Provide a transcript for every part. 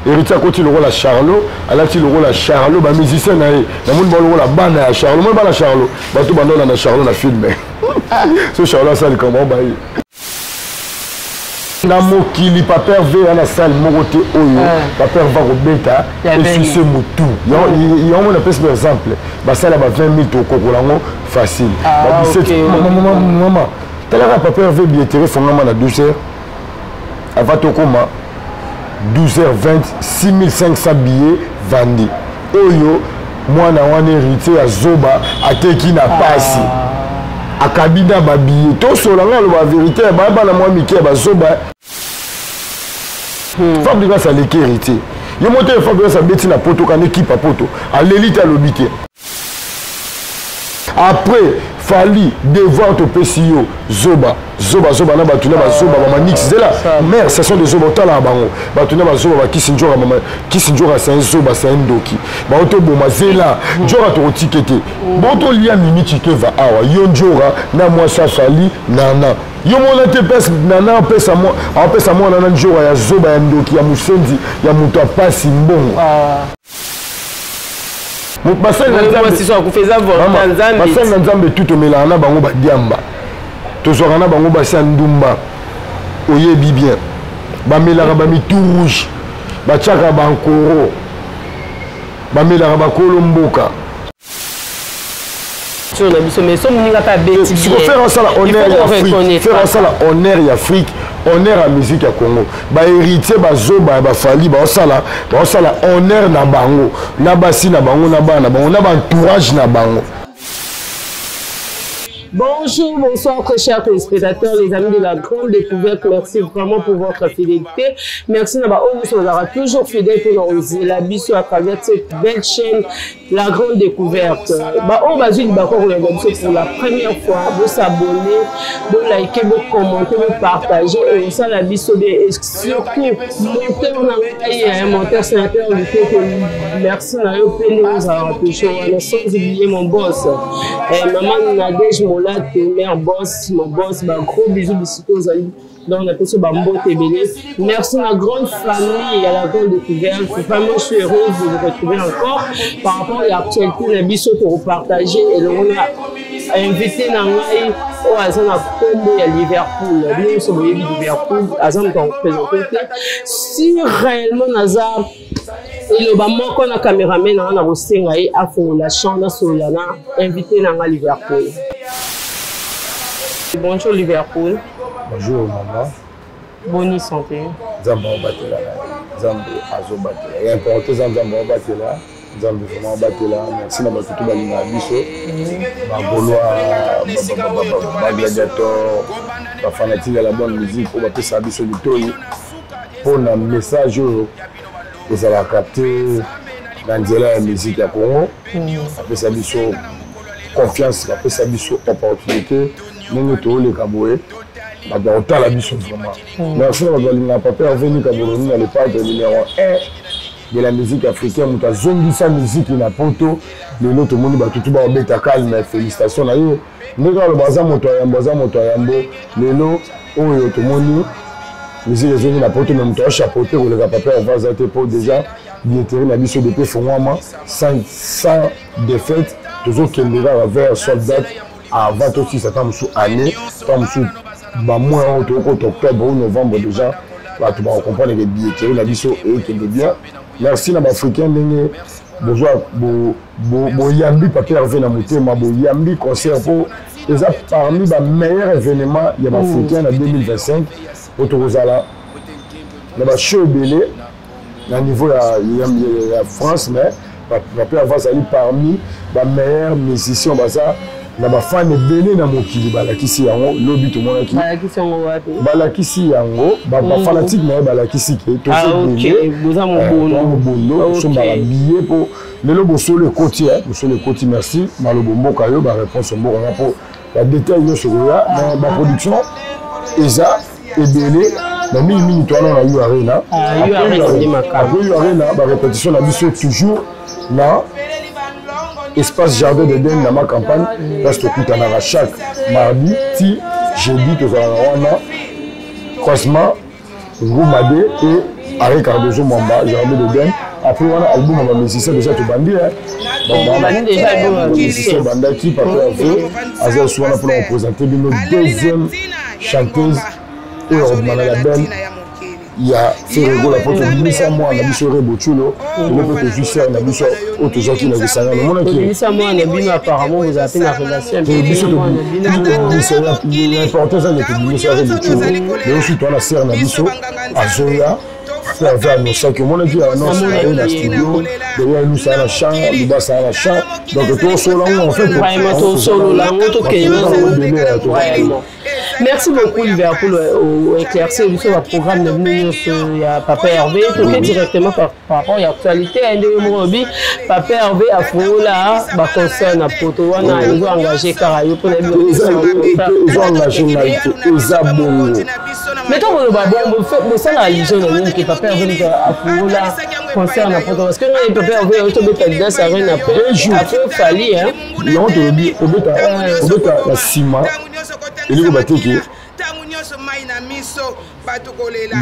Héritier akoti lokola Charlot, alati lokola Charlot, ba musicien na ye. Namoni ba lokola bana ya Charlot, moi bana Charlot, bato banda na Charlot na film. So Charlot asali comment ba ye. Na mokili Papa Hervé ya na salle moko te oyo ah. Papa Hervé akobeta esuse mutu. Yango mona pesi ba exemple, basala ba 20 000 tokokola yango facile. Ah, ba 17 mama mama talaka Papa Hervé billetterie fongama na 12 heures avant tokoma 12h20 6500 billets vendus oyo mwana wana héritier ya zoba ateki na pasi ah. akabi na babillet tosola ngai aloba verité ya baya bana mwa mike ya bazoba Fabregas aleki héritier ye mo te Fabregas abeti na poto kana ekipe ya poto aleli te alobi te après Fally devoir topesi yo zoba zoba zoba na bato na bazoba bamanix zela mare ce sont des zoba otalaka bango bato na bazoba bakisi njoka mama kisi njoka c'est un zoba c'est un ndoki bango toboma zela njoka tokotike te bongo tolia mimi chikeva awa yo njoka na mwasi ya Fally nana yo mona te pese nana apesa apesa mwana na njoka ya zoba ya ndoki ya mosenzi ya moto ya pasi mbongo ah. Basali na nzambe tu tomelaka na bango badiamba tozwaka na bango basi ya ndumba oyebi bien bamelaka bamitu rouge batiaka bankoro bamelaka bakolo mboka na biso mais so moninga mpe abeti faire asala honneur ya Afrique faire asala honneur ya Afrique honneur ya musique ya Congo ba héritier bazoba ya bafali baosala baosala honneur na bango na basi na bango na bana na bango na ba entourage na bango. Bonjour, bonsoir très chers téléspectateurs, les amis de la grande découverte. Merci vraiment pour votre fidélité. Merci na oyo aura toujours fidèle pour nous la biso à travers cette belle chaîne La grande découverte. Ba oyo bazwi libaku kolanda biso pour la première fois, vous s'abonner, vous liker, vous commenter, vous partager et osala biso bien et surtout monteur na ngai, monteur sénateur Lukoko, merci na yo mpe ndenge ozalaka toujours wana sans oublier mon boss eh, maman Nadège Molato, mère boss, mon boss, ba gros bisous bisika ozali. Donc, on a ça bambote ebele. Merci ma grande famille à la grande découverte. Vraiment, je suis heureuse de vous retrouver encore par rapport à l'actualité na biso pour partager et le on a invité na ngai oyo aza na kombo ya Liverpool. Bino nyonso boyebi Liverpool, aza moto akopresente te. Si réellement naza eloba moko na cameraman na nga na kosenga ye afongola champ nasolola na invité na nga Liverpool. Bonjour Liverpool. Bonjour maman. Boni santé. Nzambe aobatela Nzambe azobatela. Ya important eza Nzambe aobatela. Nzambe vraiment abatela. Merci na bato to balingaka biso. Ba Gaulois, ba gladiator, ba fanatique ya la bonne musique oyo bapesaka biso litoyi mpo na message oyo ezalaka te na nzela ya musique ya Congo. Bapesa biso confiance, bapesa biso opportunité ndenge tooleka boye bato bakotala biso vraiment. Merci na bato balingaka Papa Hervé Nika Boloni na le padre numéro 1 de la musique africaine, moto azongisa musique na poto. Lelo tomoni bato tu baobeta calme, félicitation na ye. Ndenge aloba aza moto ya yambo, aza moto ya yambo. Lelo oyo tomoni musique ezongi na poto, mais moto achapeauté koleka Papa Hervé aza te, po déjà billetterie na biso depuis efongwama sans défaite, tozokende kaka vers sold date avant tosisa ata mosusu année, ata mosusu bamois oyo tokokota octobre ou novembre, déjà bato bakocomprendre ke billetterie na biso ekende bien. Merci na baafricain ndenge bozwa boyambi Papa Hervé na motema, boyambi concert mpo eza parmi bameilleur événement ya baafricain na 2025 po tokozala na bashow ebele na niveau ya France, mais Papa Hervé azali parmi bameilleur musicien baza na bafan ebele na mokili. Balakisi yango lobi, tomonaki balakisi yango bafanatike na ye, balakisi ke toza mobondo, tosombaka billet mpo lelo bosolo ekoti, bosolo ekoti. Merci malobo mboka yo baréponse mboka nga mpo badetail nyonso koya na baproduction eza ebele na mingimingi towana na U Arena. Après U Arena, barépétition na biso toujours na espace Jardin d'Eden na ma campagne, place tokutanaka chaque mardi ti jeudi, tozalaka wana croisement Ngumade et Henri Cardozo Mwamba, Jardin de Ben. Après wana album ya bamusicien déjà tobandi, bamusicien bandaki. Papa Hervé aza lisusu wana mpona koprésente bino deuxième chanteuse oyo akobima na label ya Ferre Gola, mpo tobimisa mwana na biso Rebo Tchulo. Lelo mpe tozwi sere na biso oyo tozwaki na lisangano. Omonaki Tobimisa mwana bino, apparemment bozala mpe na relation. Biso tobimisa, l'important eza ke tobimisa Rebo Tchulo. Lelo soki toza na sere na biso azoya mpe ave annosaki, omonaki annonce na ye na studio deya, Lusa na champ, Lubasa na champ, donc tosolola ngo en fait. Vraiment, tosolola yango, tokende. Merci beaucoup Liverpool, éclaircir biso baprogramme na bino nyonso ya Papa Hervé. Toke directement par rapport ya actualité ya ndenge moko obi Papa Hervé afungola baconcert na poto wana, ezo engage kaka yo mpona Ezo engage ngai te, eza bongo. Mais ntango oloba bongo, bosala allusion na nini ke Papa Hervé moto afungola concert na poto? Parce que ngai, Papa Hervé otobeta Adidas Arena après Fally. Yango tolobi obeta na nsima, elingi bateke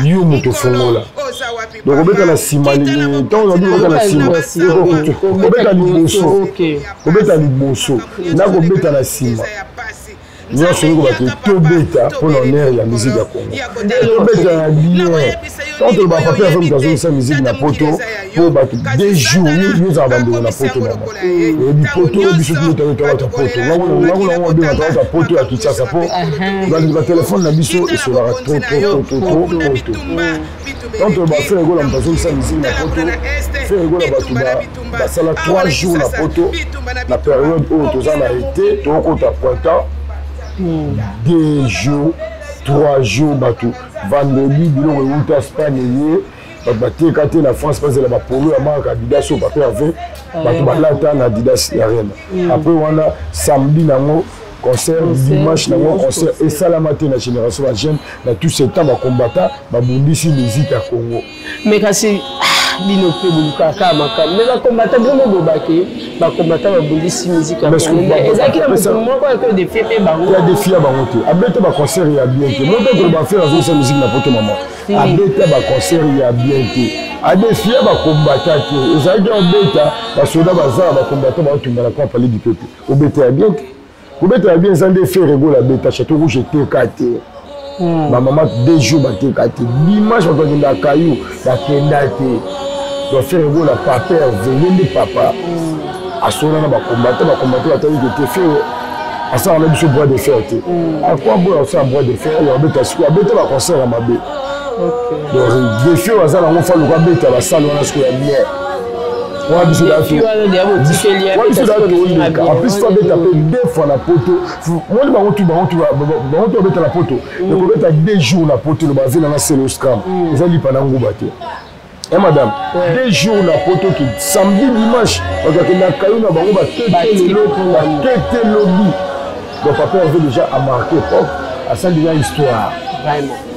yo moto ofongola. Donc obeta na nsima, ntango nabi obeta na nsima, obeta liboso, obeta liboso na kobeta na nsima nyonso, oyoki bake tobeta mpona honneur ya musique ya Congo, tobeta ya bien. Ntango toloba Papa Hervé moto azongisa musique na poto, mpo bato 2 jours yo ozala bandeko na poto, mama oyebi poto, biso tobeta bato ya poto ngango nango babenga bato ya poto ya Kinshasa, mpo batelefone na biso esolaka trop trop trop trop poto. Ntango toloba Ferre Gola moto azongisa musique na poto, Ferre Gola bato basala 3 jours na poto na période oyo toza na été, tokokota printemps, 2 jours, 3 jours bato. Vendredi biloko euta Espagne ye, bato bateka te na France, bazela bapolo ya marque Adidas oyo Papa Hervé bato balata na Adidas Arena. Après wana, samedi nango concert, dimanche nango concert. Esalama te na génération bajeune na tout ce temps, bacombattants babundisi musique ya Congo. Mais kasi bino mpe bolukaka makambo, mais bacombattants, bino bobake bacombattants babundisi musique ya Congo, ezalaki na moto moko yako défier mpe bango? Ya défier bango te, abeta baconcert ya bien te. Moto koloba Ferre azongisa musique na poto, mama, abeta baconcert ya bien te, adéfier bacombattants te. Ezalaki obeta basoda bazala, bacombattants baotumba na camp Palais du Peuple, obeta ya bien te. Kobeta ya bien eza nde Ferre Gola abeta Château Rouge, eteka te. Bamama 2 jours bateka te, dimanche bato bakenda kayu, bakenda te. Donc Ferre Gola, Papa Hervé, ye nde papa asola na bacombattants. Bacombattants batali ke te, Ferre asala na biso bras de fer te. Akwa boya asala bras de fer oyo abeta sikoyo, abeta baconcert ya mabe. Donc défi oyo aza nango, fa luka abeta basale wana sikoyo ya bien wana. Biso toleka, en plus faut abeta mpe deux fois na poto. Moni bango tu, bango tu, bango tu babeta na poto, ekobeta 2 jours na poto, loba ve nanga selo scram eza lipa na nguba te. Eh madame, 2 jours na poto, ke samedi dimanche bato bakenda kayo na bango, batete lelo, batete lobi. Donc Papa Hervé déjà a marqué époque, asali déjà histoire.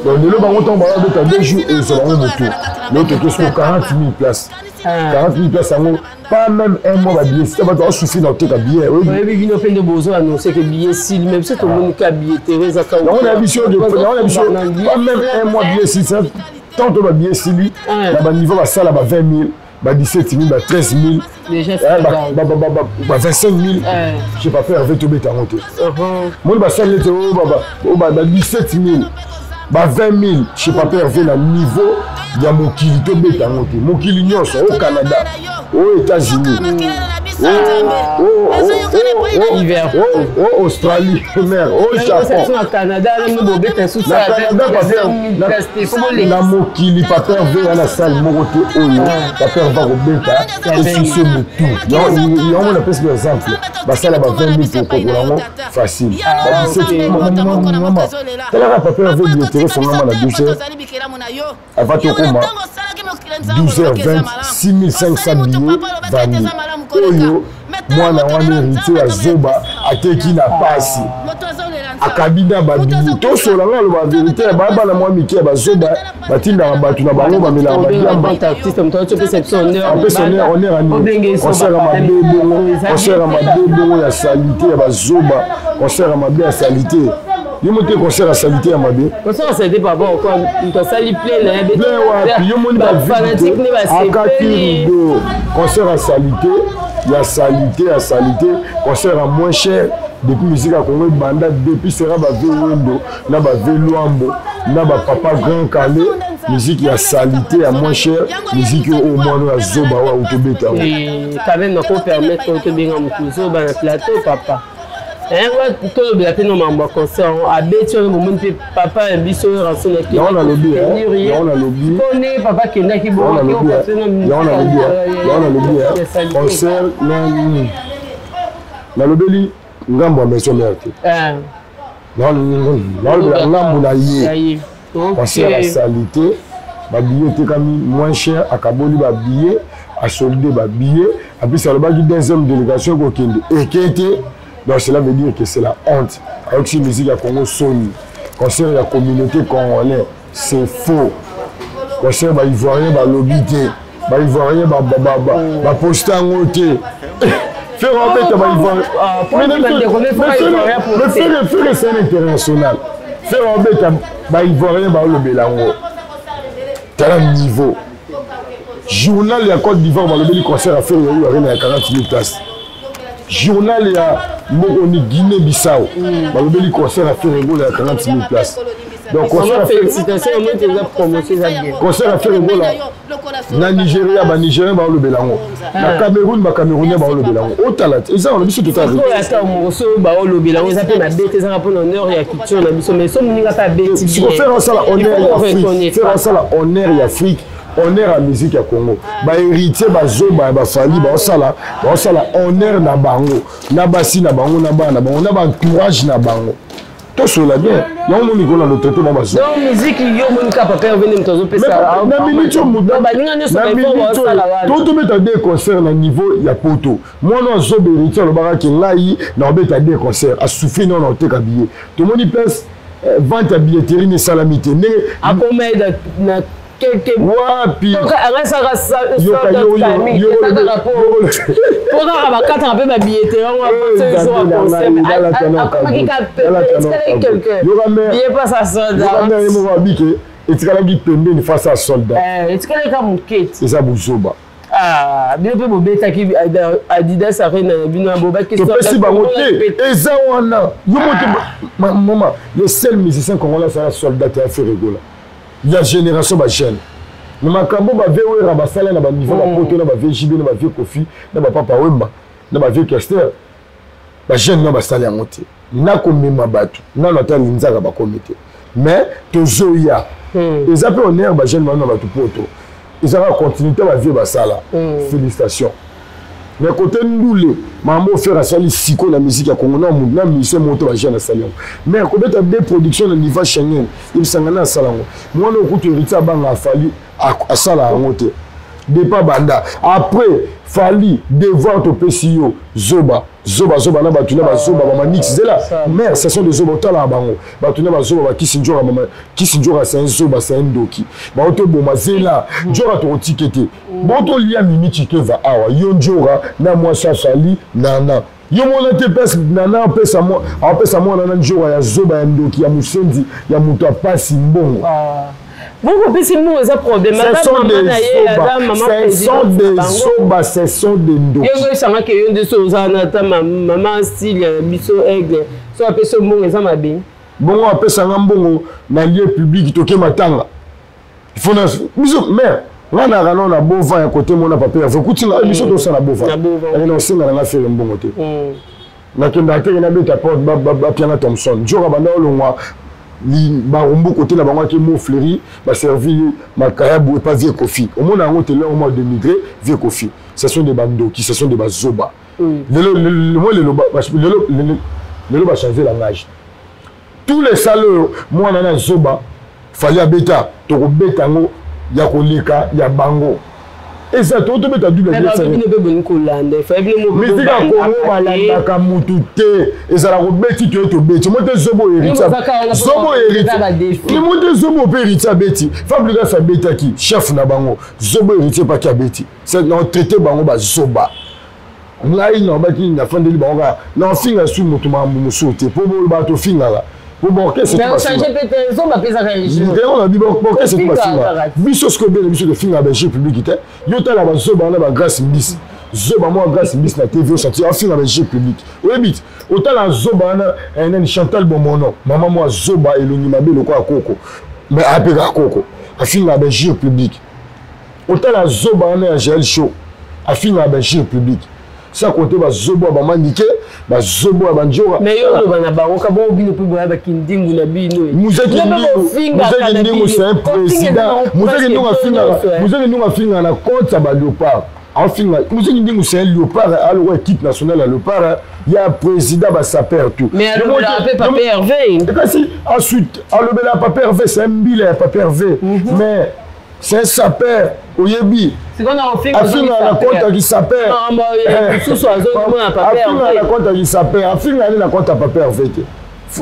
Donc lelo bango ntango babeta 2 jours, ezwa bango moto. Lelo toke siko 40 000 places, 40 000 places yango, pas même un mois babillet sita, bato asouffrir na koteka billet. Oyebi bino mpe nde bozo annonce ke billet sili, mais biso tomoni ka billet te ezaka. Yango na biso, yango na biso, pas même un mois billet sili. Tant to babillet sili na baniveau basala ba 20 000, ba 17 000, ba 13 000, ba 25 000 chez Papa Hervé, tobeta yango te. Moni basali neti ba 17 000, ba 20 000 chez Papa Hervé na niveau ya mokili, tobeta yango te. Mokili nyonso, au Canada, aux États-Unis, au Australie, mère, au Japon, na Canada, na mokili, Papa Hervé ya na salle moko te oyo Papa Hervé akobeta esuse motu. Yango napesi exemple, basala ba 20 000 tokokola yango facile, ba 17. Mama, talaka Papa Hervé, billetterie efongama na 12 heures, avant tokoma 12h20, 6500 billets vendus. Oyo mwana wana héritier ya zoba ateki na pasi, akabi na babillet. Tosolanga, aloba vérité ya bana mwa mike ya bazoba, batindaka bato na bango bamelaka badiamba. Apesa honneur ani concert ya mabe bongo, concert ya mabe bongo ya saleté ya bazoba, concert ya mabe ya saleté. Yo mo te concert ya salite ya mabe. Concert ya salite par rapport quoi? Moto asali plein na ye. Plein wapi? Yo moni ba fanatique ne ba akati rideau. Concert ya salite, ya salite, ya salite, concert ya moins cher depuis musique ya Congo ebanda, depuis sera ba vieux Wendo na ba vieux Luambo na ba papa Grand Kallé, musique ya salite ya moins cher, musique oyo mwana ya zoba oyo autobeta. Quand même nako permettre tobenga motu zoba na plateau papa. Tolobela mpe no mambo ya concert abeti wana, bomoni mpe papa ya biso oyo Ranson. Yango nalobi, yango nalobi. Ndenge papa akendaki. Yango nalobi, yango nalobi, concert nalobeli ngambo ya Maison Mère te, nalobela ngambo na ye. Concert ya salite, babillet etekami moins cher, akaboli babillet, asolde babillet, apesi, alobaki deuxième délégation ekokende, eke te. Donc cela veut dire que c'est la honte, ayokisi musique ya Congo soni. Concert ya communauté congolais, c'est faux. Concert, baivoirien balobi te, baivoirien baposte yango te. Ferre abeta baivoirien, mais Ferre, c'est un international. Ferre abeta baivoirien, balobela yango. Tala niveau, journal ya Côte d'Ivoire balobeli concert ya Ferre ya Arena ya 40 000 places. Journal ya moko ni Guinée Bissau balobeli concert ya Ferre Gola ya 40 000 places. Donc concert, félicitation, eza promotion, eza bien. Concert ya Ferre Gola na Nigeria, banigérien baolobela yango, na Cameroun, bacamerounais baolobela yango. Otala te, eza wana biso totala. Ata mokoso baolobela yango, eza mpe mabe te, ezaka mpona honneur ya culture na biso. Mais so moninga mpe abeti. Siko Ferre asala honneur ya Afrique, Ferre asala honneur ya Afrique, honneur ya musique ya Congo. Bahéritier bazoba ya bafali baosala honneur na bango, na basi na bango, na bana na bango, na baentourage na bango. Tosola bien, yango moni kola lo traité bango bazoba. Donc musique yo moni kaka papa ovende moto azopesa. Na minute oyo baninga nyonso basala wana. Tobeta deux concert na niveau ya poto. Mwana azoba héritier alobaka ke ngai na obeta deux concert, asouffri nano na oteka billet. Tomoni place vente ya billetterie ne esalami te ndenge akoma na quelque wapi. Angasaka po kaka bakataka mpe babilletterie yango. Quelque passe soldat moko abike etikalaki pembeni face à soldat. Etikalaki ka moke. Eza bozoba. Bino mpe bobetaki Adidas Arena na bino, bobaki. Topesi bango te, eza wana yo mo te. Mama, le seul musicien congolais asala soldat ya Ferre Gola ya génération bajeune na makambo bavieux Wera basala na baniveau bapoto, na bavieux JB, na bavieux Kofi, na bapapa Wemba, na bavieux Kester, bajeune na basala yango te. Nakomema bato nano ata linzaka bakomi te, mais tozoya. Eza mpe honneur bajeune bano na bato poto, eza kaka continuité bavieux basala. Félicitation. Mais côté ndule, mambo Ferre asali siko na musique ya Congo, na mutu na musicien moko to bajeune asali yango. Mais akobeta deux production na niveau Schengen, ebisanga na asala yango. Mwana okutu héritier abanga afali asala yango te depa banda. Après Fali devoir topesi yo zoba zoba zoba na bato na bazoba bamanix zela mare, ce sont des zoba. Otalaka bango, bato na bazoba, bakisi njoka, mama kisi njoka, c'est un zoba, c'est un ndoki. Baotoboma zela njoka, tokotike te. Botolia mimi chikeva awa, yo njoka na mwasi afali nana, yo mona te place nana apesa mwana na njoka ya zoba, ya ndoki, ya mosenzi, ya moto apasi mbongo. Bongo opesi mbongo, eza problème? Ce sont des zoba, ce sont des zoba, ce sont des ndoki. Yango esangaki yo nde so oza na ata mama style ya biso aigle, so apesi yo mbongo, eza mabe? Bongo apesanga mbongo na lieu public, toke matanga, il faut na biso mare nga naka nao na bova ya kote mona papa ya kuti nga biso tosala bova ake na osenga nanga Ferre mbongo te. Nakendaka teke nabeta porte, bapianga Thomson nzoka banda olongwa barumbu kote na bango, ake mo fleuri baservi makayabu epa vieux Kofi. Omona yango te, lelo mwa dénigré vieux Kofi. Ce sont des bandoki, ce sont des bazoba. Lelo lelo lelo lelo bachange langage, tous les salles oyo mwana na zoba Fali abeta, tokobeta yango ya koleka ya bango. Eza to tobeta double. Bino mpe boni kolanda. Musique ya Kongo balandaka mutu te, ezala kobeti toye tobeti mo te. Zobo héritier, zobo héritier mo te, zobo mpe héritier abeti, Fabregas abetaki chef na bango, zobo héritier paki abeti. Na traité bango bazoba. Ngai nabaki nafandeli bango kaka na ofinga su moto makambo mosusu te, mpo boyo bato ofingaka. Po baorchestre baorchestre to bafinga biso sikoyo bene biso tofingaka bainjure publique te. Yo tala bazoba wana, bagrâce mbisi, zoba mwa grâce mbisi na TV, osanti afinga bainjure publique. Oyebi te, otala zoba wana, nani, Chantal Bomono, mama mwa zoba, elongi mabe lokola koko, mais apekaka koko, afingaka bainjure publique. Otala zoba wana ya Jael Show, afingaka bainjure publique, sans compter bazobo ya bamandike, bazobo ya banjora. Mais yo oloba na bango ka bongo, bino mpe boya bakindingu na bino. Muzeki Ndingu, c'est un président. Muzeki Ndingu afingaka, Muzeki Ndingu afingaka na compte ya baléopard, afinga. Muzeki Ndingu, c'est un léopard, aloko équipe nationale ya léopard, ya président basaper tout. Mais alobelaka mpe Papa Hervé. Kasi ensuite alobelaka Papa Hervé, c'est un mbila ya Papa Hervé, mais c'est un sapeur, oyebi. Afinga na compte ya kisaper, afinga na compte ya kisaper, afinga nde na compte ya Papa Hervé te.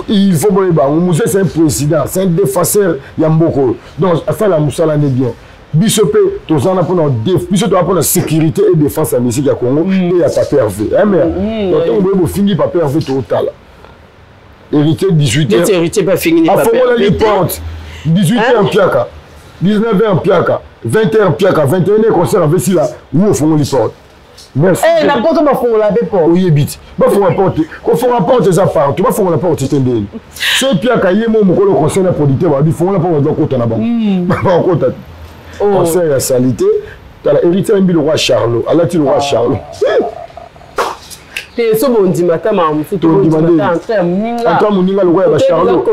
Il faut boyeba yango, Muse, c'est un président, c'est un défenseur ya mboka oyo. Donc asala mosala nde bien. Biso mpe toza na mpona, biso toza mpona sécurité et défense ya musique ya Congo e ya Papa Hervé. Mais donc ntango boye bofingi Papa Hervé, tootala Héritier 18 heures. Héritier bafingi. Afongolaki porte 18 heures mpiaka, 19 heures mpiaka, 20 heures mpiaka, 21 heures concert avesila wu, ofongoli porte. Merci. Na poto bafongola mpe porte. Oyebi te, bafongola porte, kofongola porte eza partout. Bafongola porte te ndeni so epiaka ye mo mokolo concert na producteur babi fongola porte, bakota na bango, bakota te. Concert ya salité. Tala Héritier ayembi lokwa Charlot, alati lokwa Charlot. Te, so bondima ata makambo mosusu. Tondima nde entrée ya moninga. Entrée ya moninga lokola ya bacharlot,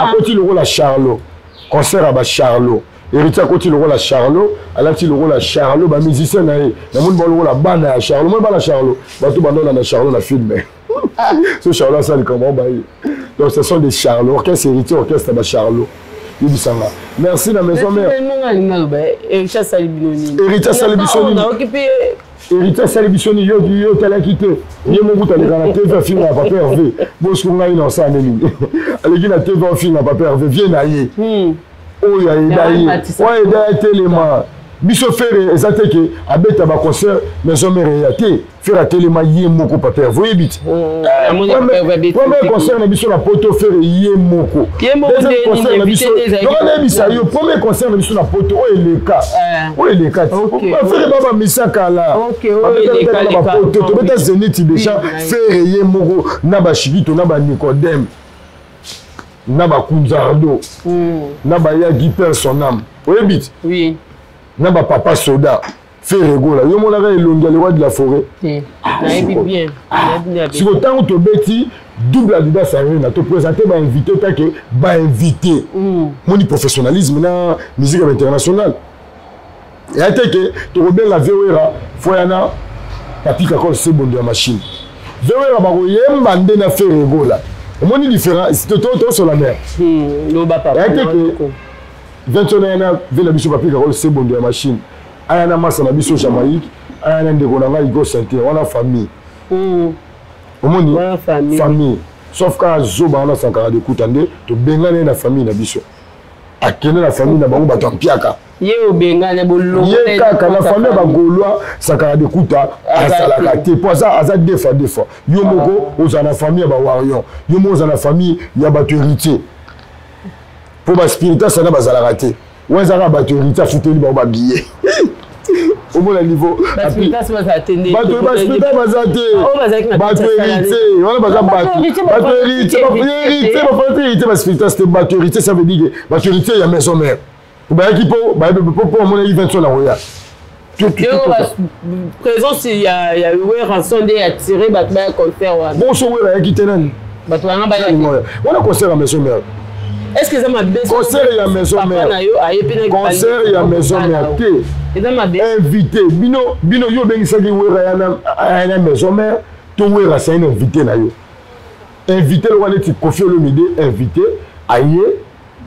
akoti lokola Charlot, concert ya bacharlot. Héritier akoti lokola Charlot, alati lokola Charlot, bamusicien na ye namoni bao lokola bana ya Charlot. Moi bana Charlot, bato bandolanda Charlot na film, so Charlot asali likambo baye. Donc ce sont des Charlots, orchestre Héritier, orchestre ya bacharlot. Yebisanga merci na maison mère. Héritier asali bino nini? Héritier asali biso nini? Héritier asali biso nini? Yo otalaki te, ye moko taleka na TV afinga Papa Hervé. Bosiko ngai na osala nde nini? Aleki na TV afinga Papa Hervé, vie na ye oyo ayeda ye, oyo ayeda ye telema. Biso Ferre eza te ke abeta baconcert maison mère eya te. Ferre atelema ye moko, Papa Hervé, oyebi te. Premier concert na biso na poto, Ferre ye moko. Concert na biso, nayebisa yo, premier concert na biso na poto oyo eleka, oyo eleka te, Ferre ba bamisa kala bapoto, tobeta Zénith déjà, Ferre ye moko na bashikito na banicodème na bakunzardo na bayaki, père son âme, oyebi te, na bapapa soda. Ferre Gola, yo monaka elongi ya le roi de la forêt. Siko ntango tobeti double Adidas Arena, toprésente bainvité, otake bainvité, moni professionnalisme na musique ya bainternational eya te ke tokobenga Vewera foyana Papi Kakol Sebondo ya machine. Vewera bakoyemba nde na Ferre Gola. Omoni différence, tosola mare eya te ke 21 aya ve na biso Papi Kakol Sebondo ya machine, aya na masa na biso Jamaïque, aya na ndeko na ngai Igo Sente wana, famille. Omoni famille, sauf kaka zoba wana Sankara Dekuta nde tobengani ye na famille na biso, akende na famille na bango, bato ya mpiaka. Ye obengani. Ye kaka na famille ya bagaulois. Sankara Dekuta azalaka te po aza deux fois deux fois. Yo moko ozala na famille ya bawarrior, yo moko ozala na famille ya bato héritier, mpo baspiritas wana bazalaka te. Wana ezalaka bato héritier afuteli bango babillet. Omona niveau, bato baspiritas baza te, bato héritier wana baza bato héritier, héritier bafana te, héritier baspiritas te, bato héritier. Ça veut dire que bato héritier ya maison mère bayaki mpo mpo omonaki 20 na koya. Présence ya Werrason nde attiré bato baya concert wana. Bon, so Wera ayaki te, nani? Bato wana bayaki. Wana concert ya maison mère. Est ce que eza mabe? Concert ya maison mère, concert ya maison mère te. Eza mabe? Invité bino, bino yo obengisaki Wera ya na maison mère to Wera c'est un invité na yo, invité lokola neti Kofi Olomide, invité aye,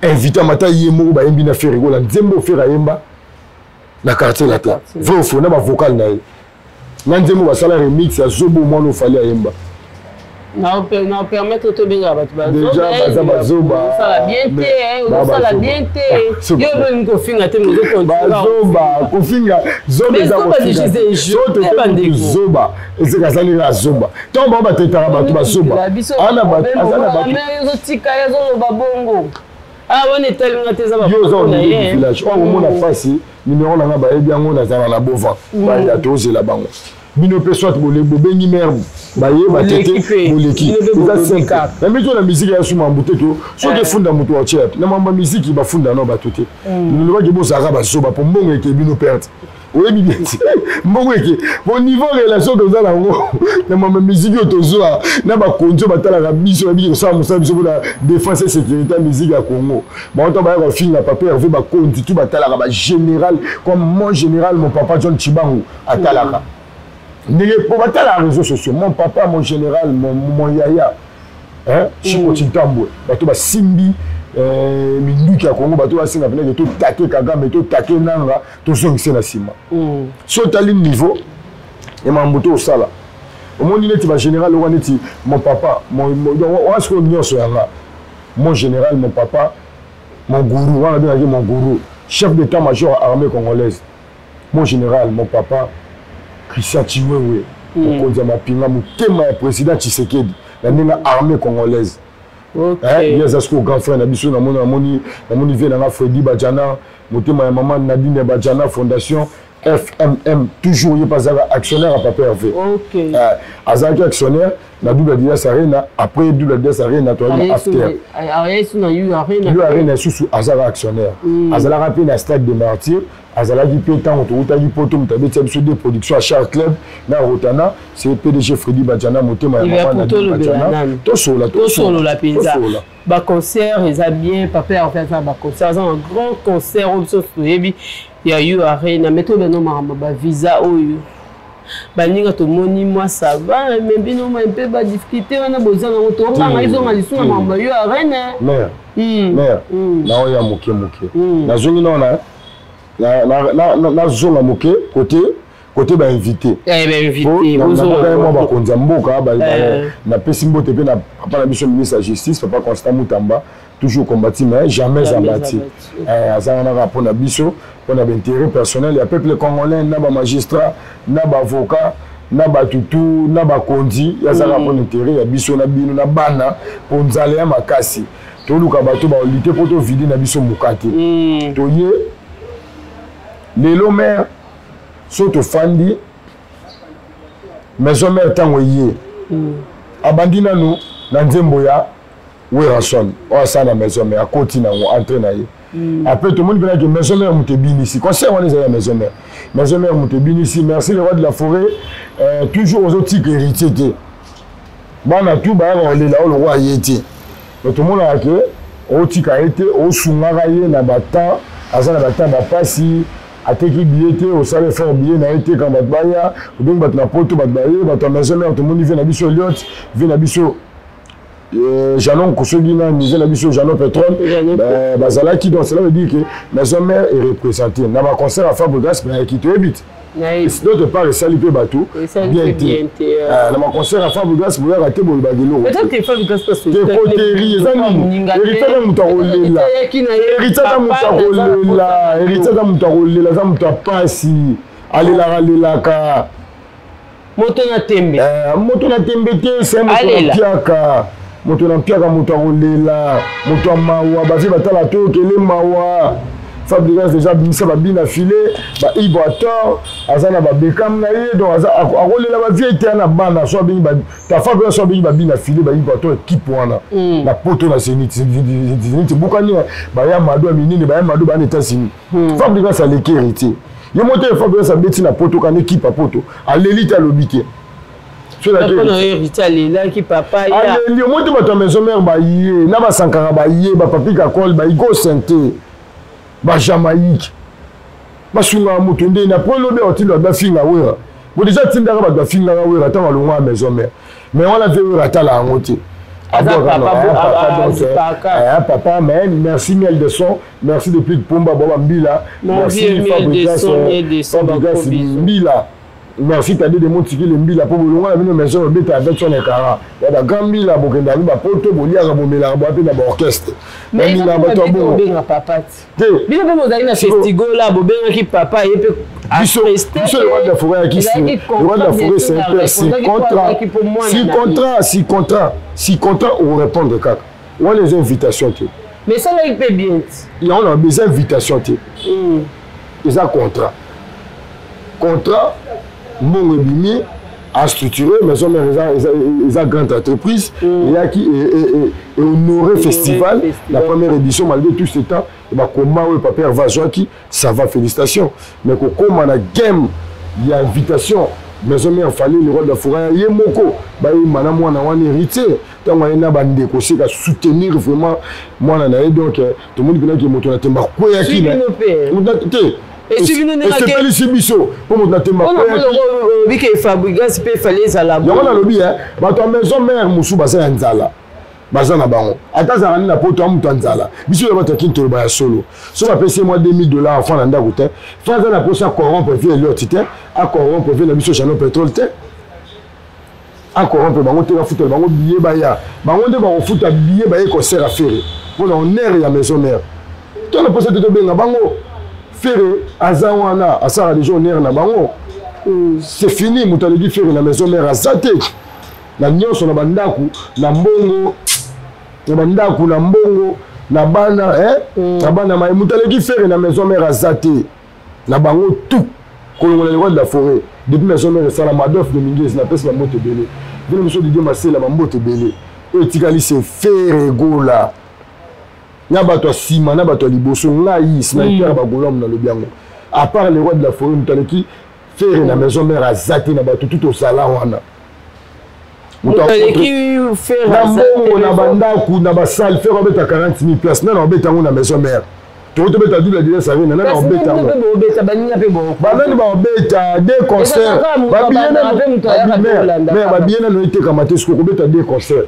invité amata ye moko, bayembi na Ferre Gola nzembo Ferre ayemba na Quartier Latin, vrai ou faux, na bavocal na ye na nzembo basala remix ya zobo mwana ofali ayemba. Na permettre tobengaka bato. Déjà baza bazoba. Bazosala bien te, ozosala bien te. Yo olingi kofinga te. Bazoba, kofinga zoba eza kofinga. Zoba eseka azali kaka zoba. Ntango bango batetaka bato bazoba. Ana bato aza na bato. Ozotika ye, azoloba bongo. Ah, wana etalinga te, eza. Yo oza au milieu du village oyo, omona mpasi. Numéro na nga, bayebi yango. Nazala na bova, baya, tozela bango. Bino mpe soit bobengi mare, bayeba te te, boleki. Eza simple na mito na misiki ya suma mbu te. To soki efunda moto atia na mambo ya misiki, bafunda no bato te. Lobaki bozalaka bazoba mpo mbongo eke bino perte. Oyebi bien te, mbongo eke po niveau relation toza nango na mambo ya misiki oyo tozwa na bakonzi oyo batalaka biso, babiki kosala mosala biso mpona défense et sécurité ya misiki ya Congo. Bango to baya kofinga papa Hervé, bakonzi tu batalaka, bagénéral comme mon général, mon papa John Chibangu atalaka ndenge mpo batalaka réseaux sociaux. Mon papa, mon général, mon yaya, hein, Chiko Chintambwe, bato basimbi minduki ya Congo, bato basinga mpenake totake Kagame, totake Nanga, tozongise na nsima. So otali niveau ya mambo to osala, omoni neti bagénéral oka neti mon papa, wana sikoyo nyonso yanga, mon général, mon papa, mon gourou, wana bengaki mon gourou, chef d'état major armée congolaise, mon général, mon papa Christian Chiwewe, mokonzi ya mapinga, motema ya président Tshisekedi na ndenge armée congolaise. Ye aza sikoyo grand frère na biso. Namoni, namoni, namoni vie nanga Fredi Bajana, motema ya mama Nadine Bajana, fondation FMM toujours. Ye mpe azalaka actionnaire ya papa Hervé. Azalaki actionnaire na Double Adidas Arena. Après Double Adidas Arena, toyaki na after U Arena lisusu, azalaka actionnaire. Azalaka mpe na Stade de Martyr, azalaki mpe ntango toutaki poto, moto abetia biso de production ya Char Club na Rotana, c'est PDG Fredi Bajana, motema ya mama Nadine Bajana. Tosolola. Tosolola mpenza. Baconcert eza bien. Papa Hervé aza na baconcert, aza na grand concert oyo biso toyebi ya U Arena. Mais toyeba makambo bavisa oyo baninga tomoni mwa ça va, mais bino mpe badifficulté wana boza nango, tobanga ezonga lisusu na makambo ya U Arena. Mare, mare, naoya moke moke, nazongi nao nazonga moke côté bainvité. Mwa bakonzi ya mboka, napesi mbote mpe na papa na biso ministre ya Justice, papa Constant Mutamba, toujours combati mais jamais abattu. Aza wana kaka mpona biso, mpona baintérêt personnel ya peuple congolais, na bamagistrat, na baavocat, na batutu, na bakonzi. Azaka mpona intérêt ya biso na bino na bana, mpo nzala ya makasi. Toluka bato baolite mpo tovide na biso moka te. Toye lelo mare, so tofandi maison mare, ntango eye abandi nanu na nzembo ya Werrason oyo asala na maison mare, akoti nango entre na ye. Après tomoni mpenza ke maison mare moto ebinisi concert wana ezali ya maison mare. Maison mare moto ebinisi. Merci le roi de la forêt, toujours ozotika héritier te. Bana tu bayaka kolela oyo lokwa ye te, mais tomonaka ke otika ye te, osungaka ye na batemps aza na batemps bapasi. Ateki billet te, osala effort billet na ye te. Kaka bato baya, obengi bato na poto, bato baye, bato ya maison mare. Tomoni vie na biso Eliot, vie na biso Janon Kosogi, nani, vie na biso Janon Pétrole bazalaki. Donc cela veut dire que maison mare est représentée na baconcert ya Fabregas. Bayaki, toyebi te. D'autre part esali mpe bato bien te. Na baconcert ya Fabregas boyaka te, bolobaka eloko te. Koteri eza nini? Héritier aza moto akolela, héritier aza moto akolela, héritier aza moto akolela, aza moto apasi, alelaka, alelaka. Moto na tembe. Moto na tembe te, se moto na mpiaka, moto na mpiaka, moto akolela, moto ya mawa. Bavi batala toyokele mawa. Fabregas déjà abimisa babina file baibrator, aza na babekam na ye, donc akolela bavie te na bana. So abengi ta Fabregas, so abengi babina file, baibrator, équipe wana na poto na Zénith, Zénith ebukani, baya mado ya minene, baya mado baya na États-Unis. Fabregas aleki héritier ye mo te. Fabregas abeti na poto kana équipe ya poto, aleli te, alobi te. Alelaki papa. Aleli omo te. Bato ya maison mare baye na basankara, baye bapapi Kakol, baigo sente, bajamaïque, basungaka moto ndeni. Apres lobi aotinda bato bafinga Wera. Bo déjà atindaka bato bafingaka Wera ntango alongwa ya maison mare, mais wana mpe Wera atala yango te. Papa, mais merci Miel de Son, merci depuis Pumba Boba Mbila, merci Fabrigas, Fabrigas Mbila. Merci Tade de Motikili Mbila mpo bolonga na bino maison obeta avec son ekara ya ba grand mbila, bokenda bi bapoto, boliaka, bomelaka, boya mpe na baorchestre. Balinga bato ya bongo. Bobenga papa te, bino mpe bozali na festigola, bobengaki papa ye mpe. Biso biso, le roi de la forêt ayaki, le roi de la forêt, c'est un père. Si contrat, si contrat, si contrat, si contrat, orépondre kaka wana eza invitation te. Mais esalaki mpe bien. Yango na eza invitation te, eza contrat. Contrat, mbongo ebimi, astructuré maison mère eza grande entreprise. Eyaki ehonoré festival, la première édition, malgré tout ce temps bakoma oyo papa Herve azwaki, ça va, félicitations. Mais kokóma na game ya invitation maison mère, fallait le roi de la forêt ye moko bayemba na mwana wana Héritier. Ntango aye na bandeko seka soutenir vraiment mwana na ye, donc tomoni mpenaki moto na temba akweyaki te. Esepelisi biso mpo moto na temba. Olobike Fabregas mpe fallait ezala. Yango nalobi, bato ya maison mère mosusu baza ya nzala, baza na bango, ata azalaka nde na poto ya moto ya nzala. Biso oyo bato ya kini, toloba ya solo, so bapesi ye mwa 2000 $ afa na ndako te, fa aza na mposa acorrompre vie Eliot te, acorrompre vie na biso Jano Pétrole te, acorrompre bango te, bafutela bango billet, baya bango nde bakofuta billet, baye concert ya Ferre mpona honneur ya maison mère. To na mposa te tobenga bango. Ferre aza wana, asalaka déjà honneur na bango, c'est fini. Moto aleki Ferre na maison mère aza te, na nyonso, na bandako, na mbongo, na bandako, na mbongo, na bana, eh? Na bana maye. Moto aleki Ferre na maison mère aza te, na bango tout, kolongola le roi de la forêt. Depuis maison mère esala, Madolphe Dominguez, napesi bambote ebele bino biso, Didie Masela, bambote ebele. Oyo etikali se Ferre Gola na bato ya nsima na bato ya liboso. Ngai sniper ya bagolamu, nalobi yango, à part le roi de la forêt, moto aleki Ferre na maison mère aza te. Na bato tu tozala wana na mbongo, na bandako, na basale, Ferre abeta 40 000 place, nana obeta yango na maison mère? Tokoki tobeta double Adidas Arena, nana obeta yango? Banani baobeta deux concert? Babillet nano etekama te, soki okobeta deux concert,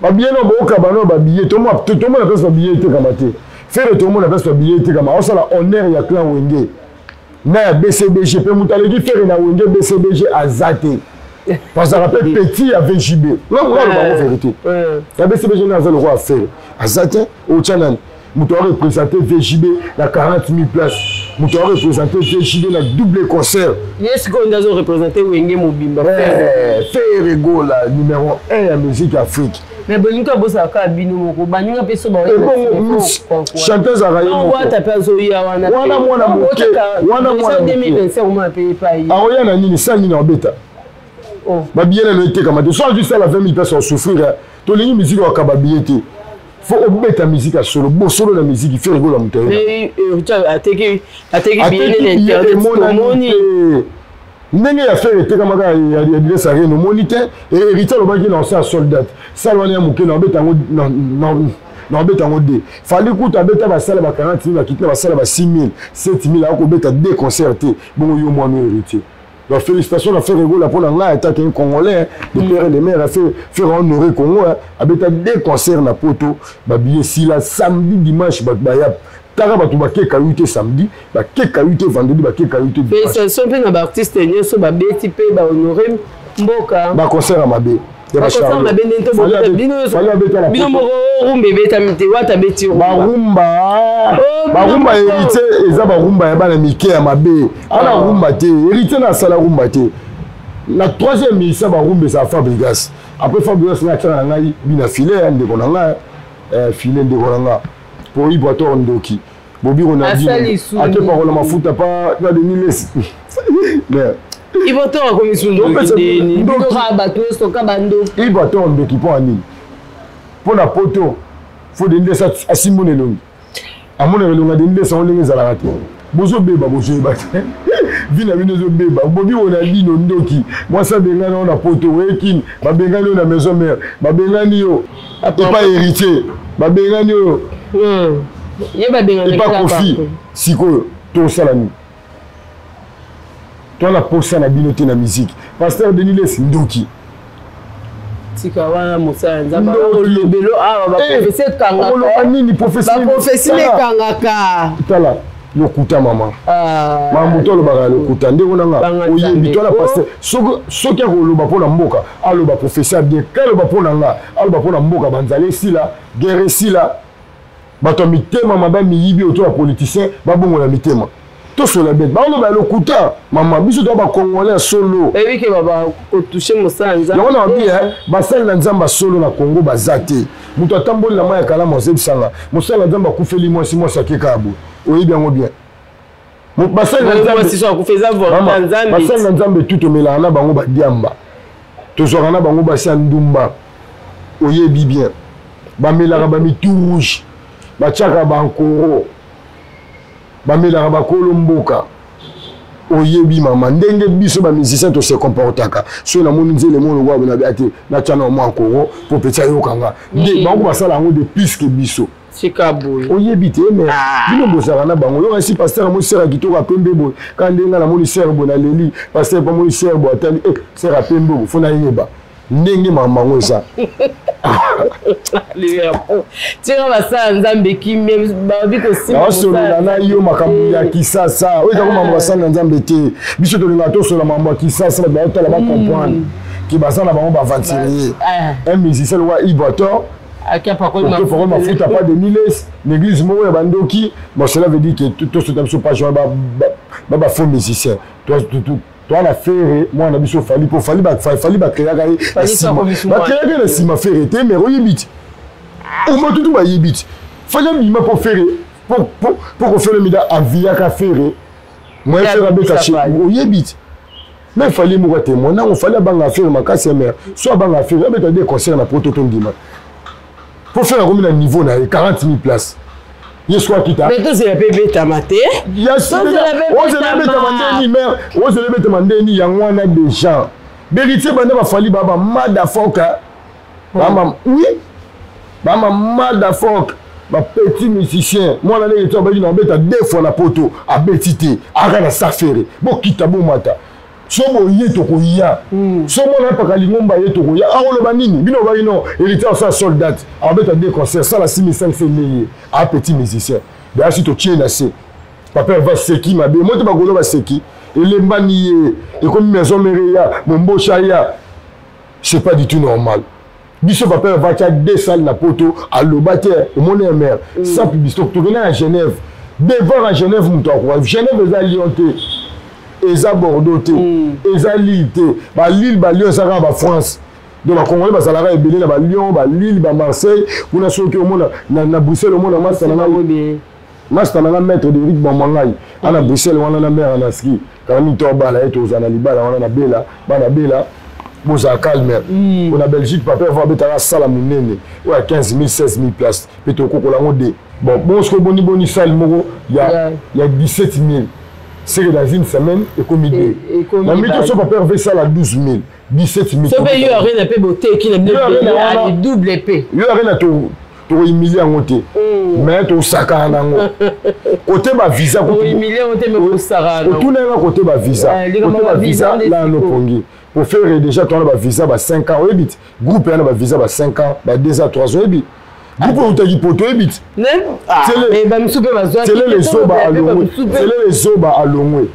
babillet no booka bano babillet, tomona place babillet etekama te. Ferre, tomona place babillet etekama, aosala honneur ya clan Wenge na ya BCBG mpe. Moto aleki Ferre na Wenge BCBG aza te, bazalaka mpe petit ya VJB. Naloba bango vérité, ya BCBG nde aza lokola Ferre aza te. Otya nani moto areprésente VJB na 40 000 place, moto areprésente VJB na double concert? Ye sikoyo nde azoreprésente Wenge mobimba. Ferre Gola, numéro 1 ya musique Afrique. Mais bolingi abosaka bino moko, baninga mpe so. Chanteur azalaka ye. Wata mpe azoya wana. Wana mwana moke, wana mwana. 2025 omona mpe epai. Akoya na nini? Sala nini? Abeta babillet nano etekama te. So azwi sala 20 000 place, osouffrir. Tolingi musique okaka babillet te, faut obeta musique ya solo, bosolo na musique. Ferre Gola, moto. Ateki emonani ndenge ya Ferre etekamaka ya Adidas Arena, omoni te? Héritier alobaki na osala soldat, sala wana ya moke na obeta yango, na obeta yango de Fally kuta abeta basala ba 40 000, bakiti na basala ba 6 000, 7 000, akobeta deux concert te. Bongo yo mwana Héritier? Donc félicitations na Ferre Gola. Mpo na ngai, atake un Congolais de père et de mère, afe faire honorer Congo, abeta deux concerts na poto, babillet sila samedi, dimanche, bato baya taka, bato bakeka yu te samedi, bakeka yu te vendredi, bakeka yu te. Félicitation mpe na baartiste nyonso babeti mpe bahonore mboka. Baconcert ya mabe. Mabe ndenge bino moko rumba ebetami te, Wata beti. Barumba, barumba Héritier eza barumba ya bana mike ya mabe. Ana rumba te, Héritier na asala rumba te. Na troisième ministère barumba ezala Fabregas. Après Fabregas, ngai atiaka na ngai bina file ya ndeko na ngai, file ndeko na nga po Ibrator ndoki Bobi Ronaldinho ake parola mafuta pa na Denis Lesi. Ibrator akomi su ndoki ndoki, bato nyonso ka bandoki. Ibrator ndoki mpo ya nini? Mpo na poto fo Denis Lesi asimbona elongi, amonaka elongi ya Denis Lesi yango ndenge ezalaka te. Bozobeba, bozoyeba te, vi na bino ezobeba. Bobi Ronaldinho ndoki, mwasi abengani yo na poto, oyekini, babengani yo na maison mère, babengani yo epa Héritier, babengani oyo epa Kofi. Sikoyo tosala nini? Towana posa na bino te na musique. Pasteur Denis Lesi ndoki. Tika wana, mosala Nzambe olobelo awa, baprophétie ekangaka. Nini prophétie? Baprophétie ekangaka. Tala. Lokuta mama. Ah. Makambo to alobaka ya lokuta ndeko na nga oyebi to na pasteur soki akoloba mpo na mboka aloba professeur bien kaloba mpo na nga aloba mpo na mboka banzala esila guerre esila bato ya mitema mabe miyibi oyo to ya politicien babongola mitema tosola bien baoloba ya lokuta mama biso toya bacongolais ya solo oyebi ke bakotouche mosala nzambe yango na babi eh, basali na nzambe ya solo na congo baza te moto atamboli na mai ya kalamu azebisanga mosali na nzambe akufeli mwasi mwasi akeka boye oyebi yango bien basali na nzambe tu tomelaka na bango badiamba tozwaka na bango basi ya ndumba oyebi bien bamelaka bamitu rouge batiaka bankoro bamelaka bakolo mboka oyebi mama ndenge biso bamusicien tose comportaka soki namoni nzele mo lokola bonabi ate natya na mwa nkoro mpo peti ayoka nga nde bango basala yango de plus ke biso tika boye oyebi te me ah. bino bozalaka na bango yoka si pasteur amoni sere ya kitoko apembe boye kaka ndenge nga namoni sere boye naleli pasteur mpe amoni sere boye atali e eh, sere apembe boye fo nayeba ndenge makambo yango eza tika basala nzambe kimia babi kosimbaosolola na yo makambo ya kisasa oyo ezako makambo basala na nzambe te biso tolingaka tosolola makambo ya kisasa bato baotala bacomprendre hmm. ke baza na bango baaventurier ah. un musicien lokola ibrator akepakoli mafuta pas de miles na église moko ya bandoki bon cela veut dire que tosota biso page wana ba ba faux musicien toa na fere mwana na biso fali mpo fali bakreaka ye bakreaka ye na nsima fere te mais oyebi ti omatutu bayebi ti fali abima mpo fere mpo kofere mida aviyaka fere moyen fere abeta oyebi ti mais fali moko atemoin nango fali abanga affaire makasi ya mare so abanga affaire abeta de concert na poto tondima mpo fere akomi na niveau na ye 40 000 place ye soki akita mais tozela mpe ebetama te ozela ebetama ndeni mare ozela ebetama ndeni yango wana déjà beritier banda bafali baba madafoka bama oui bama madafoka bapetit musicien mwana ndenge to abaki na abeta deux fois na poto abeti te aka na safere bokita bomata so boye tokoya hmm. so mwana apaka lingomba ye tokoya akoloba nini bino obaki non héritier asala soldat abeta deux concert sala 6500 neye a petit musicien dayasi totie na se papa eva seki mabe mote bakolo baseki elembani ye ekomi maison mere ya mombosha ya c'est pas du tout normal biso papa eva atya deux salles na poto aloba te omoni ya mare mm. sans publicité tokenda na genève devant na genève moto akoka genève eza lyon te eza bordeaux te mm. eza lille te balille balyon eza kaka bafrance donc bacongolais bazalaka ebele na balyon balille bamarseille kuna soki omona na bruxelles omona masta na ngai masta na nga maître de rik bamwangai ana bruxelles wana na mare anaski kala mingi to abala ye tozala na libala wana na bela bana bela bozala calme mm. na belgique papa eva abetaka sala monene oyo ya 15 000 16 000 place mpe tokokola yango de bon bongo soki oboni boni sale moko ya, ya 17 000 seke dans une semaine ekomi de na mito so papa herve esala 12 000 17 000 so mpe yo arena mpe boteki na bino double p yo arena to tokohumilie yango te mm. mais tosakana na yango kote bavisa otuna yanga kote bavisa kote bavisa laa nopongi pofere déjà towana bavisa ba 5 ans oyebi ti groupe yana bavisa ba 5 ans ba 2 ans 3 ans oyebi groupe oyo utaki poto oyebi ti selele zoba alongwe selele zoba alongwe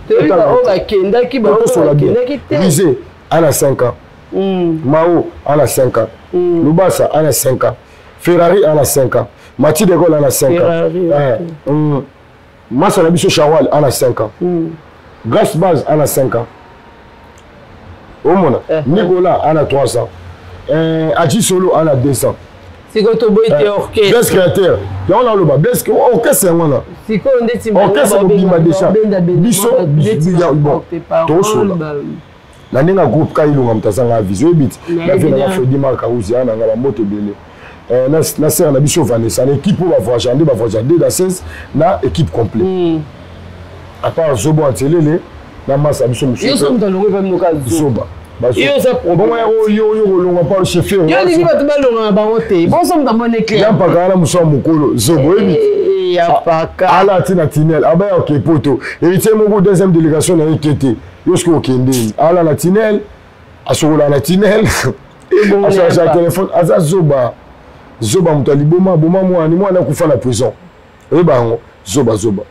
rise ana 5 ans mm. mao ana 5 ans mm. lubasa ana 5 ans Ferrari ana 5 ans. Mathieu de Gaulle ana 5 ans. Eh, mm. Massa na biso Charwal ana 5 ans. Mm. Grace Baz ana 5 ans. Omona eh. Nicolas ana 3 ans. Eh, Aji Solo ana 2 ans. sikoyo toboyi te eh, orchestre blaise créateur yango naloba blaise orchestre yango wana sikoyo ndeti orchestre mobimba deja biso bon tosola na ndenge ya groupe ka ilunga moto azanga vision oyebi ti na vie nanga fredi mark auzi ya nanga bambote ebele eh, na sere na biso vanessa na équipe oyo bavoyagea nde bavoyagea deux danseuse na équipe complet mm. à part zobo antelele na masa biso mosusu zoba bongo yango yo yo kolongwa pa chauffeur yo olingi bato balonga na bango te bonso moto amoni clair ya mpaka wana mosu ya mokolo zobo oyebi eh, ya paka ala ti na tinel abaya oke poto héritier moko deuxième délégation na ye kete yo soki okendeni ala na tinel asokola na tinel acharge ya telefone aza zoba zoba moto ya liboma aboma mwana mwana akufa na prison oyeba yango zoba zoba.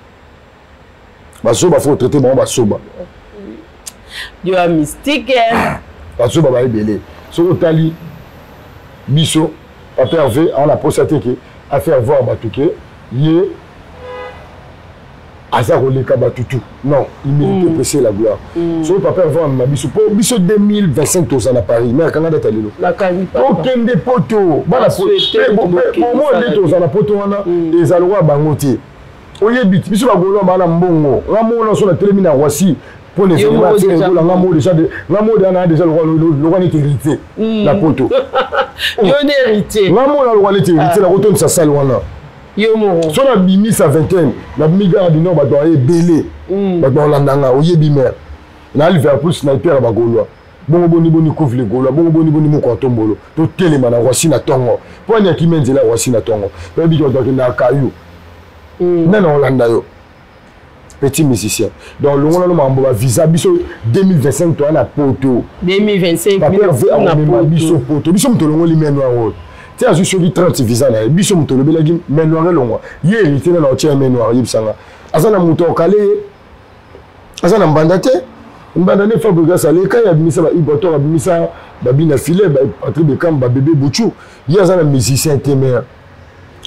Bazoba faut traiter bango basoba. Yo ya mystique. Bazoba ba ebele. Soki otali biso Papa Hervé aza na posa te ke a faire voir bato ke ye aza koleka bato tout. Non, il mérite presser la gloire. Soki Papa Hervé amema biso po biso 2025 toza na Paris, mais akanga date ya lelo. Tokende poto bana bomo nde toza na poto wana eza lokola bango te. Oyebi biso bagolo bana mbongo nga mona so natelemi na Roissy mpo na événement ekola nga mo déjà nga mo déjà na déjà lokola neti héritier na poto. Yo nde héritier. Nga mona lokola neti héritier nakotondisa salle wana. Yo moko. So nabimisa vingtaine, nabimi Gare du Nord, bato baye ebele, bato bakolanda nga. Oyebi mare na Liverpool sniper ya bagaulois bongo boni boni couvre le gaulois bongo boni boni moko atombolo totelema na Roissy na ntongo mpo ani akimi nzela ya Roissy na ntongo mpo yebiki bato bakendaka kayu nani akolanda yo petit musicien. Donc longola no makambo bavisa biso 2025 toya na poto. 2025. Papa Hervé akomema biso poto. Biso moto olongoli main noire oyo ti azwi soki 30 visa na ye. Biso moto olobelaki main noire elongwa ye héritier nana otia main noire. Yebisanga aza na moto okale ye aza na mbanda te. Mbanda nde Fabregas aleka ye abimisa ba Ibrator, abimisa babina filet, Patrick Bekam, babebe Buchu. Ye aza na musicien te. Mare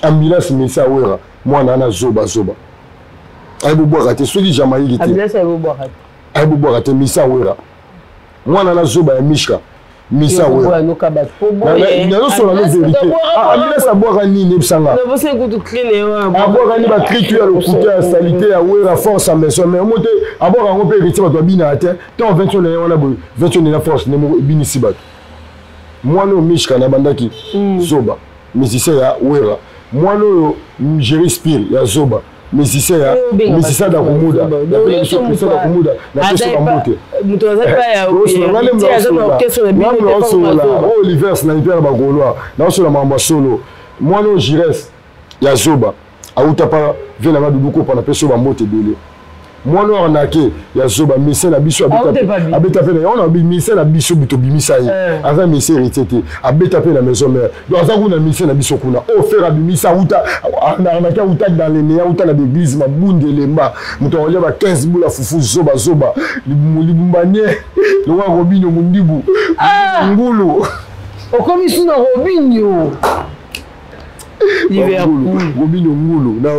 ambulance misa awera mwana ana zoba zoba ayebobwaka te soki Jamaïque te ayebobwaka te. Misa awera mwana na zoba ya Mishka misa awera nazosola no vérité. Ambulance abwaka nini? Ebisanga abwaka nini? Bacritu ya lokuta ya salite ya wera force ya maison mais omo te abwaka yango mpe héritier bato babinaka te. Ntango 20 na ye wana boye 20 na force nde moko ebinisi bato. Mwana oyo Mishka na bandaki zoba musicien ya wera. Mwana oyo Jerry Spire ya zoba musicien ya musicien dakumuda biso Christian dakumuda na peso bambote naosolola oyo Oliver sniper ya bagaulois naosolola makambo ya solo. Mwana oyo Gires ya zoba auta pa vie nanga Dudu Kopa na peso bambote ebele. Mwana oyo arnake ya zoba musicien na biso abeta mpe na yango na musicien na biso tobimisa ye aza musicien héritier te abeta mpe na maison mère. Donc aza kuna musicien na biso kuna oyo frère abimisa auta arnake auta dans le néant auta na baeglise mabunde elemba moto akolia ba 15 bula fufu zoba zoba libumbanie lokola Robinho Mundibu ngulu. Okomi su na Robinho. Robinho ngulu na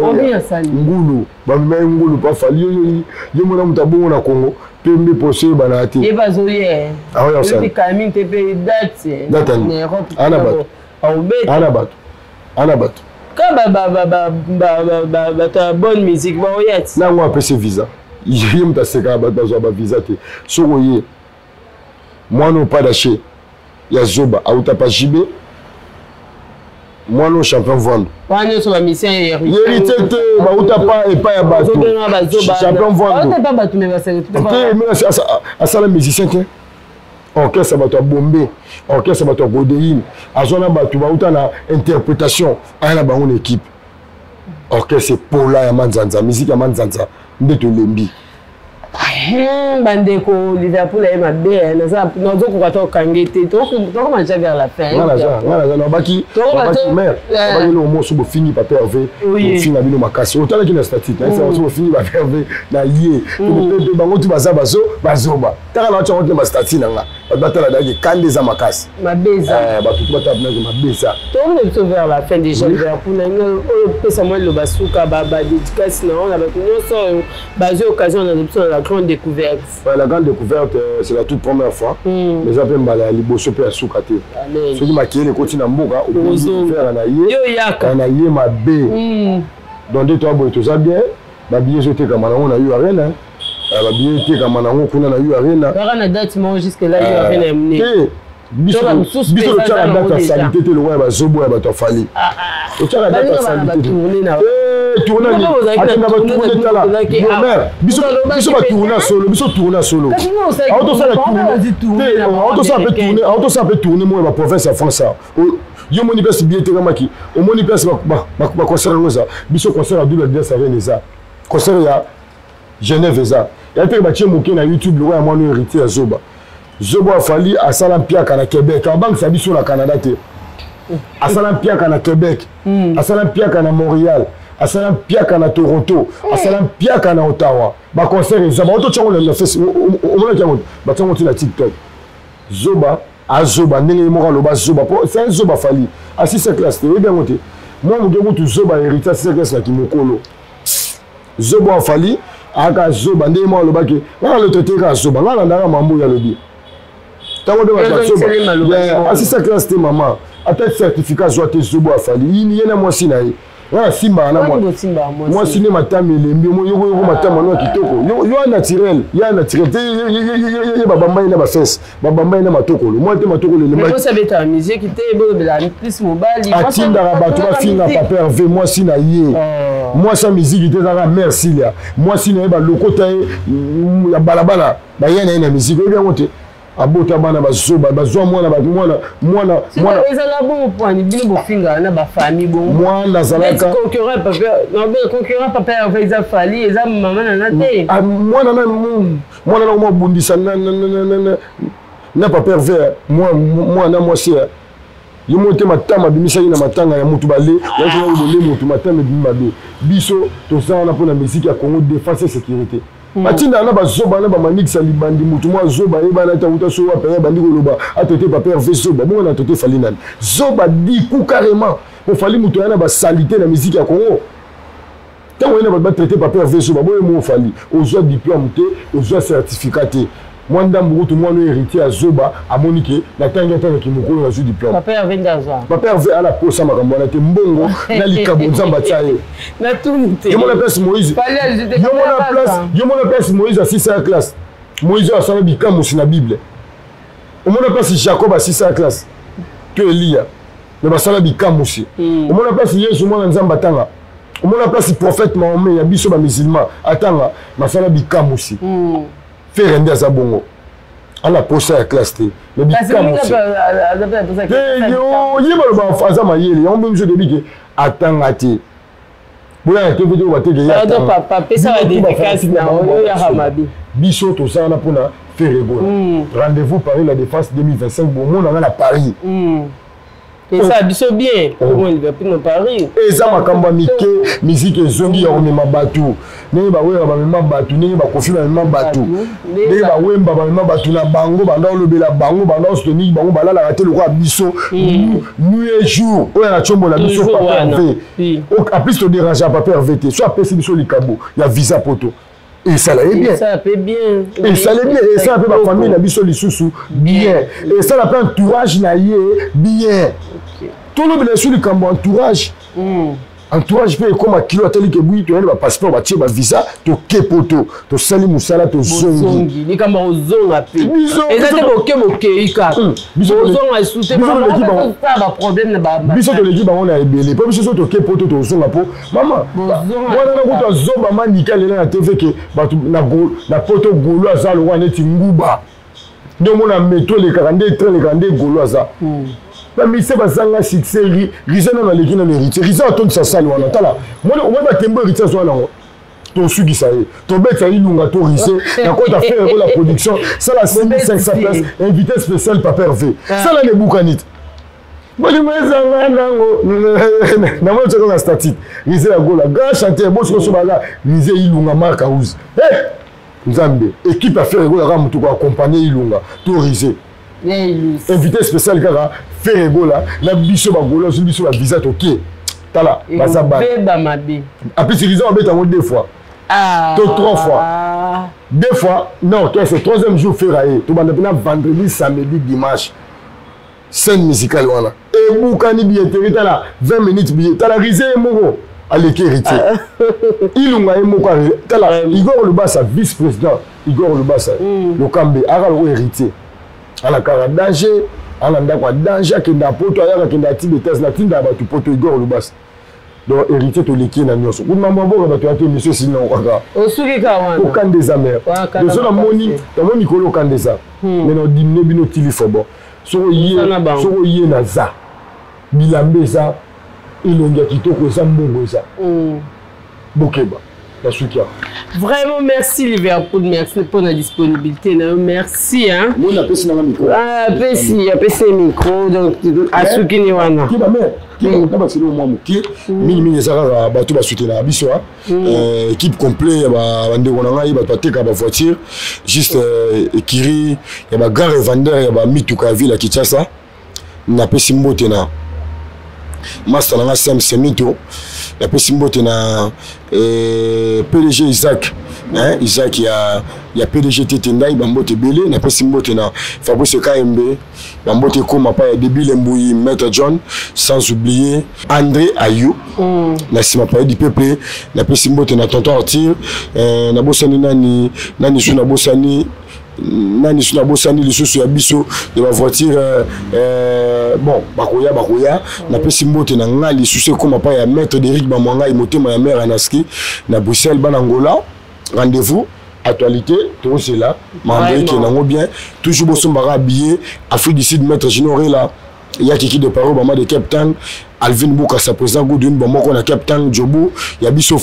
ngulu bamema ye ngulu pa Fally ye mona moto abongo na Congo pembe poso eyebanaka te. Ana bato ana bato ana bato ka bato ya bonne musique baoya ti. Nango apesi visa ye moto asekaka bato bazwa bavisa te. Soki oye mwana oyo padache ya zoba auta pa JB mwana oyo champion Vwando. Wana nyonso bamusicien. Héritier te bauta pa epai ya bato champion Vwando te asala musicien te. Orchestre bato ya bombe, orchestre bato ya godeine azwa na bato bauta na interprétation aya na bango na équipe orchestre epola ya manzanza musique ya manzanza nde tolembi. Bandeko Liverpool aye mabe nazokoka ta okange te tokoma déjà vers la fin. Nga naza nabaki mare nabaki eloko moso bofingi Papa Hervé bofinga bino makasi otalaki na statut so bofingi Papa Hervé na ye mpe bango tu baza bazo bazoba taka na otyango te bastatut na nga bato batala daki kanda eza makasi. Mabe eza. Bato tu batala pinaki mabe eza. Tokomi biso vers la fin déjà. Liverpool na oyo opesa mwa liloba suka badédicace na na bato nyonso oyo bazwi occasion na biso na la grande découverte. Ouais, la grande découverte, c'est la toute première fois. Mais eza mpe mbala ya liboso mpe ya suka te. Soki makeyele ekoti na mboka okoferre na ye na ye mabe. Donc nde toya boye toza bien babillet ezotekama nango na U Arena, babillet etekama nango kuna na U Arena. Na date moko jusque là U Arena ya monene. Te biso totyaka date ya salite te lokola ya bazobo ya bato ya Fally totyaka date ya salite te. Tourne akenda batourne tala mare biso batourne solo biso tourne solo aotosala tourne aotosala mpe tourne moko ya baprovince ya France. Yo moni place billet etekamaki omoni place baconcert yango eza biso concert ya double Adidas Arena eza concert ya Genève eza ya teke batie moke na YouTube lokola ya mwana héritier ya zoba zoba afali asala mpiaka na Québec abangisa biso na Canada te asala mpiaka na Québec asala mpiaka na Montréal. Asala mpiaka na Toronto, asala mpiaka na Ottawa. Baconcert eza baoto tiango na face, omonaki yango, batiango ti na TikTok. Zoba azoba ndenge ye moko aloba zoba, po c'est un zoba. Fally asisa classe te, oyebi yango te. Mwa moke kutu zoba Héritier asisa classe na kimokolo. Zoba Fally aka zoba ndenge moko alobaki ngaka loto te, kaka zoba. Nga landaka mambo oyo alobi ntango nde bato azoba asisa classe te, mama, ata certificat azwa te. Zoba Fally, ye na mwasi na ye, nga asimbaka na mwasi nde matama elembi yoko yoko, matama no ya kitoko yo ya naturel, ya naturel te. Ye babamba ye na bafese, babamba ye na matokolo, mwa te matokolo elembi. Atindaka bato bafinga Papa Herve, mwasi na ye. Mwasi ya miziki te, ezaka mare Silia, mwasi na ye balokota ye ya balabala, baya na ye na miziki, oyebi yango te. Abota bana bazoba, bazwa mwana mwana mwana. Mwana ezala bongo poani bino bofingaka na bafamille bongo? Mwana azalaka Concurrent Papa Herve eza Fally, eza mama nana te. Mwana na mwana na mobundisa na Papa Herve, mwana mwasi ye mo te. Matama abimisaki na matanga ya motu, bale bole motu, matama ebimi mabe. Biso toza wana mpona musique ya Congo, défense et sécurité. Batindaka na bazoba na bamanikisa libandi, motu mwa zoba ayebana ete awuta so wapi, aye bandi koloba atote Papa Herve zoba bongo na tote Fally nani zoba diku carrément. Po Fally moto aya na basalite na musique ya Congo. Ntango ye na bato batraite Papa Herve zoba boye, mo Fally ozwa diplôme te, ozwa certificat te, mwa ndambu kutu. Mwana oyo Héritier azoba, amoni ke natangi atangaki mokolo nazwi diplôme. Papa Herve nde azwa. Papa Herve ala posa makambo wana te, mbongo na likabo Nzambe atia ye. Natuni te. Yo mona place Moïse, yo mona place, yo mona place Moïse asisa ya classe. Moïse oyo asala bikamusi na Bible, omona place Jacob asisa ya classe to Eliya me basala bikamusi? Omona place Yesu mwana Nzambe atanga? Omona place prophète Mahomet ya biso bamusulman atanga? Basala bikamusi. Ferre nde aza bongo, ala posa ya classe te, mais bikamusi ye baloba aza mayele. Yango mpe biso toyebi ke atanga te. Boyaka te mpe bateke ye. Biso toza wana mpona Ferre Gola. Rendez-vous Paris La Défense 2025, bomonanga na Paris. Eza biso bien na Paris. Eza makambo ya mike. Miziki ezongi ya komema bato ndenge bawera bamema bato, ndenge bakofi bamema bato, ndenge bawemba bamema bato na bango, banda olobela bango, banda osoutenir bango, balalaka te lokola biso nuit et jour. Oyo na tiombola biso Papa Herve, en plus todérange Papa Herve te. So apesi biso likambo ya visa poto, esala ye bien, esala bien, esala mpe bafamille na biso lisusu bien, esala mpe entourage na ye bien. Tolobela esu likambo entourage. Entourage mpe ekóma kilo, atali ke bui toyani bapasseport, batie bavisa, toke poto, tosali mosala, tozongi. Likambo ya kozonga mpe eza te, boke bokei kaka, bozonga esu te, baproblème na biso. Toleki bango na ebele, mpo biso so toke poto, tozonga. Mpo mama wana na kutu azoba manika lela na TV ke bato na poto golo aza lokwa neti nguba, nde omona metro elekaka, nde train elekaka, nde golo aza. Bamise bazanga succès. Riza nano aleki nano Héritier. Riza atondisa sale wana. Tala omoni batembo Héritier azwa nango, tosukisa ye, tobetisa Ilunga to rise nakota Ferre Gola production sala 6500 place, invité spécial Papa Hervé, sala nebukani te. Bolingo ezanga nango namoni tiaka na statut Rise ya Gola, grand chanteur. Bosokoso baza Rise, Ilunga, Mark House. Nzambe, équipe ya Ferre Gola kaka motu koaccompagne Ilunga to Rise, invité spécial kaka Ferre Gola na biso bagola. Ozwi biso bavisa, toke, tala baza bana mabe. Apesi Rise babeta yango deux fois to trois fois, deux fois na orchestre, troisième jour Ferre ye. Tobanda mpena vendredi, samedi, dimanche, scène musicale wana ebukani, billetterie tala 20 minutes billet. Tala Rise ye moko aleki Héritier Ilunga ye moko. Tala Igor Lubasa, vice président Igor Lubasa Lokambe aka loko Héritier alakaka danger, ala ndako ya danger, akenda poto, ayaka, akenda atibe tese natinda ya bato poto. Igor Lubasa, donc Héritier toleki ye na nyonso. Kuna mambo ya mboka bato ya te, émission esili nango kaka. Osuki kaka wana. Okanda eza mare doso namoni, namoni likolo okanda eza, mais na odimine bino tili fobo. Soki oye na za bilamba eza, elongi ya kitoko eza, mbongo eza, bokeba. Nasuki awa. Vraiment merci Liverpool, merci pour la disponibilité. Merci hein. Moi napesi nanga micro. Ah, apesi, apesi micro donc asuki ni wana. Kiba mère, kiba na basilo mwa moke. Mingi mingi eza kaka bato basoutenaka biso hein. Équipe complet ya bandeko na ngai bato bateka ba voiture juste écurie ya ba grand revendeur ya ba mituka ya ville ya Kinshasa. Napesi mbote na master na nga Sam Semito, napesi mbote na PDG Isaac, hein, Isaac ya PDG Tete Ndai, bambote ebele. Napesi mbote na Fabrice Kayembe, bambote ekoma pa ya Debile Mbuyi, Maître John, sans oublier André Ayou, na nsima palais du peuple. Napesi mbote na tonton Arthur, nabosani nani nani su, nabosani nani su, nabosani lisusu ya biso ya bavoiture, bon, bakoya bakoya. Napesi mbote na ngai lisusu ekóma pa ya Maître Derik Bamwangai, motema ya mare Anaski na Bruxelles. Bana Ngola, rendez-vous actualité, tozela mambo ekende yango bien. Toujours bosombaka billet Afrique du Sud, Maître Junior Rela ya Kiki de Paro, bama de Cape Town, Alvin Bukasa, président Goodwin, bamoko na Cape Town, Jobu ya biso.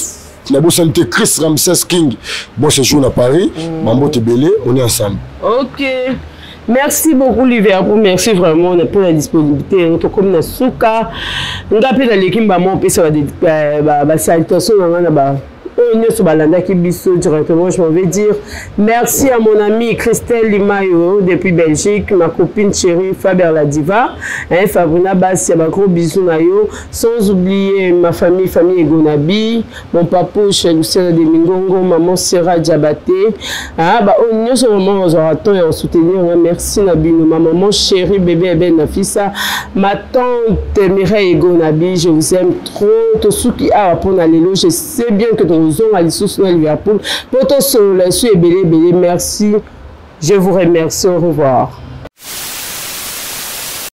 Nabosani te Chris Ramses King, bon séjour na Paris. Mambote ebele, on est ensemble. Ok, merci beaucoup Liverpool, merci vraiment pour la disponibilité. Tokomi na suka. Nga mpe naleki mbama opesa basalutation na nga na ba oyo nyonso balandaki biso directement. Je m'en vais dire merci à mon ami Christelle Limayo depuis Belgique, ma copine chérie Faber la Diva, hein, Fabrina Bassia, ba gros bisous na yo, sans oublier ma famille, famille Egonabi, mon papouche Luciana de Mingongo, maman Sera Diabaté, ah, ba oyo nyonso vraiment ozwaka temps ya soutenir, merci na bino, ma maman chérie bébé Eben Nafisa, ma tante Mireille Egonabi, je vous aime trop. Tosuki awa mpona lelo. Je sais bien que tozonga lisusu na Liverpool mpo tosolola esu ebele ebele. Merci, je vous remercie, au revoir.